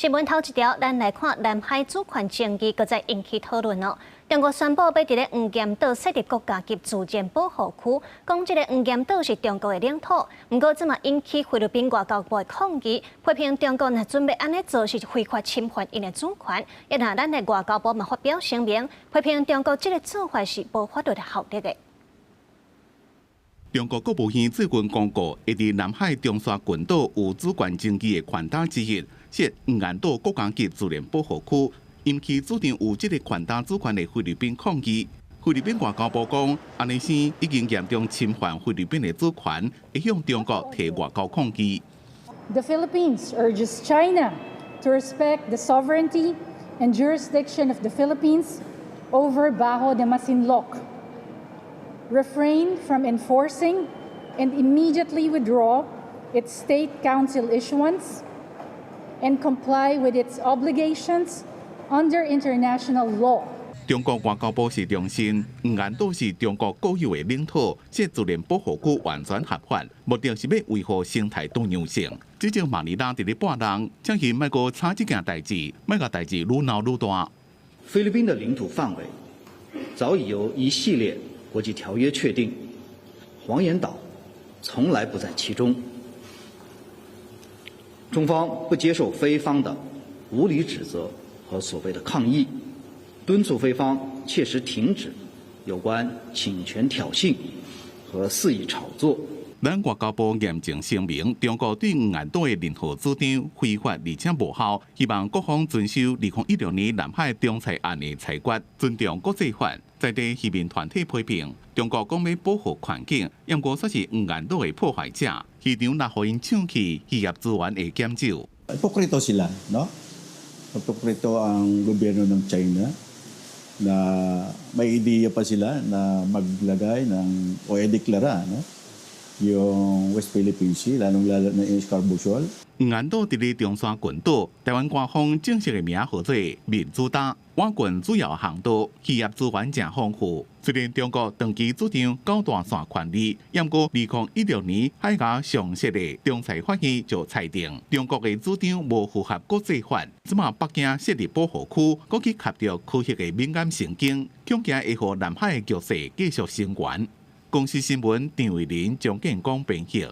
新聞頭一條，咱來看南海主權爭議，閣再引起討論囉。中國宣布欲佇咧黃岩島設立國家級自然保護區，講這個黃岩島是中國的領土。毋過這嘛引起菲律賓外交部的抗議，批評中國若準備按呢做是非法侵犯𪜶的主權。一若咱的外交部嘛發表聲明，批評中國這個做法是無法律的效力的。中國國務院最近公告，會佇南海中沙群島有主權爭議的群島之一，設黃岩島國家級自然保護區，引起主張有這個群島主權的菲律賓抗議。菲律賓外交部講，按呢生已經嚴重侵犯菲律賓的主權，會向中國提外交抗議。 The Philippines urges China to respect the sovereignty and jurisdiction of the Philippines over Bajo de Masinloc, refrain from enforcing and immediately withdraw its State Council issuance, and comply with its obligations under international law. 中國外交部是重申，黃岩島是中國固有的領土，設自然保護區完全合法，目的是欲維護生態多樣性。這陣馬尼拉佇咧拜人，請伊莫閣吵這件代誌，莫共代誌愈鬧愈大。菲律賓的領土範圍早已由一系列國際條約確定，黃岩島從來不在其中。中方不接受菲方的無理指責和所謂的抗議，敦促菲方切實停止有關請權挑釁和肆意炒作。咱外交部嚴正聲明，中國對黃岩島的任何主張非法而且無效，希望各方遵守2016年南海仲裁案的裁決，尊重國際法。在地漁民團體批評，中國講欲保護環境，毋過卻是黃岩島的破壞者，漁場若予𪜶搶去，漁業資源會減少。 Hipokrito sila, no? Hipokrito ang gobyerno ng China na may ideya pa sila na maglagay ng o i-deklara, no, yung West Philippine Sea, lalong-lalo na yung Scarborough Shoal. 黃岩島佇咧中沙群島，台灣官方正式的名號做民主島。倚近主要航道，漁業資源誠豐富。雖然中國長期主張九段線權利，毋過2016年海牙常設的仲裁法院就裁定，中國的主張無符合國際法。這馬北京設立保護區，閣去磕著區域的敏感神經，恐驚會予南海的局勢繼續升懸。公視新聞張慧玲、張建光編譯。